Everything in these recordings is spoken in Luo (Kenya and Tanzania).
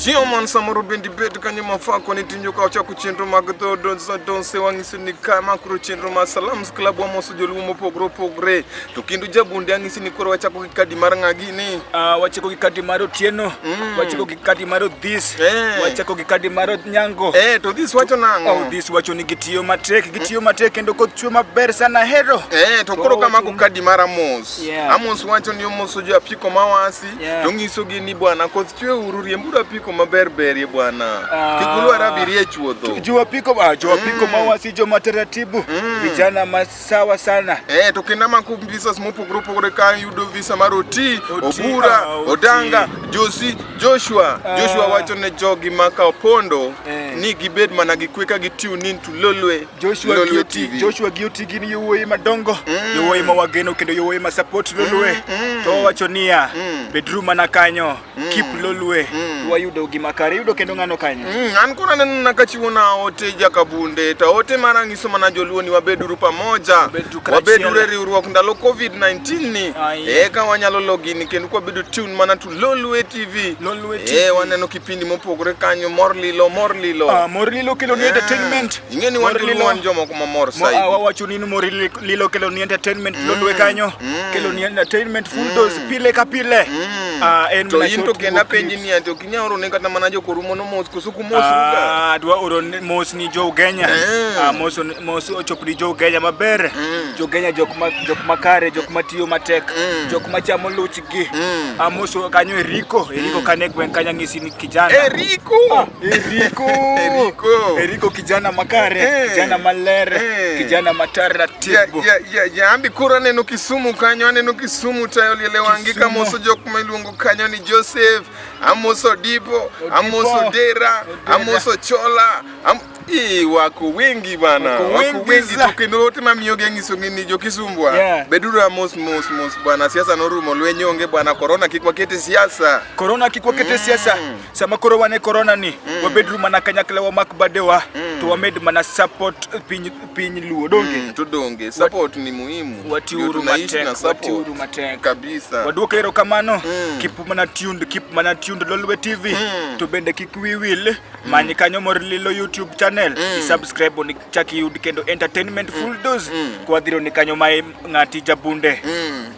Chairman samoro bende ibed kanyo mafako ni tinjo ka ochako chenro mag dho donse wang'iso ni ka ma koro chenro mar Salams Club wamoso joluo mopogore opogore. To kendo jabunde ang'isi ni koro wachako gi kadi mar ng'a gini? Wachako gi kadi mar Otieno, wachako gi kadi mar Odhis, wachako gi kadi mar Onyango. To Odhis wacho nang'o? Odhis wacho ni gitiyo matek, gitiyo matek kendo koth chwe maber sana hero. To koro kamako kadi mar Amos. Amos wacho ni omoso jo apiko mawasi to nyisogi ni bwana koth chwe uru riemburu apiko maber berie bwana. Kik ulwar abiria e chuodho. Jo apiko, jo apiko mawasi joma taratibu, vijana masawa sana. To kendo amako visas mopogore opogore ka yudo visa mar Oti, Oti, Obura, Oti. Odanga, Josi, Joshua. Joshua wacho ne jogi ma Kapondo ni gibed mana gi kwe ka gi tune in to Lolwe. Joshua Lolwe gi Oti, TV. Joshua gi Oti gin yowuoyi madongo, yowuoyi ma wageno kendo yowuoyi ma support Lolwe. To wawacho niya, beduru mana kanyo, keep Lolwe. Wayudo gima kare, iyudo kendo ng'ano kanyo. An koro aneno na kachiwo na ote jakabunde to ote mara nyiso mana joluo ni wabeduru pamoja, Wabeduru karachiel. wabeduru e riwruok ndalo COVID-19 ni eka wanyalo lo gini kendo kwabedo tune mana to Lolwe TV. Lolwe TV. Waneno kipindi mopogore kanyo, mor lilo, mor lilo. Mor lilo kelo ni entertainment. Ing'e ni wan Mor joluo lilo. wan jomoko mamor saidi. Wawacho ni mor lilo kelo ni entertainment. Lolwe kanyo kelo ni entertainment full dose pile ka pile. En To mana in to short kendo wuok apenji clips. ni ati ok inyal oro ne kata mana jokorumo no mos koso kumosruga? Adwa oro mos ni jo Ugenya. Mos mos ochop ni jo Ugenya maber. Jo Ugenya jok ma jok makare, jok matiyo matek, jok machamo luchgi. Amoso kanyo Eriko, Eriko kane gweng' kanyo ang'isi ni kijana. Eriko! Eriko! Eriko! Eriko kijana makare, kijana maler, kijana mataratibu. Ya, ambi koro aneno Kisumu kanyo, aneno Kisumu tayo liele wangi Kisumu. kamoso jok ma iluongo kanyo ni Joseph, amoso Odipo, Odipo. amoso Dera, Odera. amoso Chola, wako wengi bana, Wako wako wengi wengi za. to kendo ote mamiyogi anyisogi ni jo Kisumbwa, beduru a mos mos mos bwana, siasa norumo, lweny onge bwana, corona kik waket e siasa. Corona kik waket e siasa. Sama koro wan e corona ni, wabeduru mana kanyakla wamak badewa, to wamed mana support piny Luo, donge? To donge, support ni muhimu. Watiuru Ndio tunaishi matek, na support. watiuru matek. Kabisa. Waduoko erokamano. Keep mana tuned, keep mana tuned Lolwe TV. To bende kik wi wil, many kanyo mor lilo YouTube channel, i-subscribe mondo ichak iyud kendo entertainment full dose. Kwadhiro ni kanyo ma ng'ati jabunde.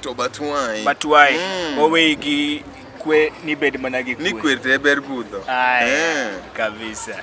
To batwai. Batwai. Waweyi gi kwe ni bed mana gi Ni kwe. kwer te ber budho. Aya, kabisa.